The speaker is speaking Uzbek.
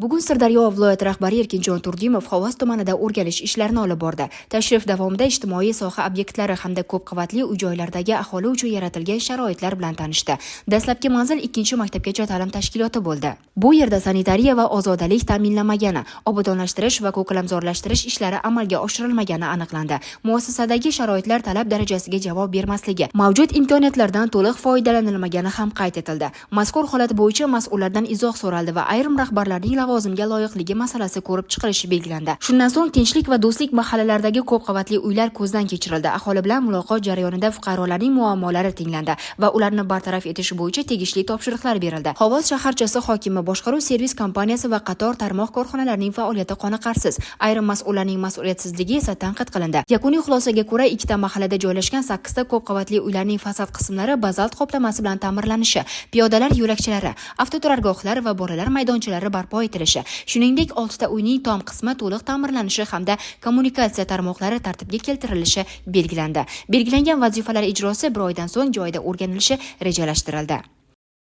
Bugun Sirdaryo viloyati rahbari Erkinjon Turdimov Xovos tumanida o'rganish ishlarini olib bordi. Tashrif davomida ijtimoiy soha obyektlari hamda ko'p qavatli uy-joylardagi aholi uchun yaratilgan sharoitlar bilan tanishdi. Dastlabki manzil ikkinchi maktabgacha ta'lim tashkiloti bo'ldi. Bu yerda sanitariya va ozodalik ta'minlanmagani, obodonlashtirish va ko'kalamzorlashtirish ishlari amalga oshirilmagani aniqlandi. Muassasadagi sharoitlar talab darajasiga javob bermasligi, mavjud imkoniyatlardan to'liq foydalanilmagani ham qayd etildi. Mazkur holat bo'yicha mas'ullardan izoh so'raldi va ayrim rahbarlarning lavozimga loyiqligi masalasi ko'rib chiqilishi belgilandi. Shundan so'ng Tinchlik va Do'stlik mahallalaridagi ko'p qavatli uylar ko'zdan kechirildi. Aholi bilan muloqot jarayonida fuqarolarning muammolari tinglandi va ularni bartaraf etish bo'yicha tegishli topshiriqlar berildi. Xovos shaharchasi hokimi boshqaruv servis kompaniyasi va qator tarmoq korxonalarining faoliyati qoniqarsiz, ayrim mas'ullarning mas'uliyatsizligi esa tanqid qilindi. Yakuniy xulosaga ko'ra, ikkita mahallada joylashgan sakkizta ko'p qavatli uylarning fasad qismlari bazalt qoplamasi bilan ta'mirlanishi, piyodalar yo'lakchalari, avtoturargohlar va bolalar maydonchalari barpo etilishi, shuningdek, oltita uyning tom qismi to'liq ta'mirlanishi hamda kommunikatsiya tarmoqlari tartibga keltirilishi belgilandi. Belgilangan vazifalar ijrosi bir oydan so'ng joyida o'rganilishi rejalashtirildi.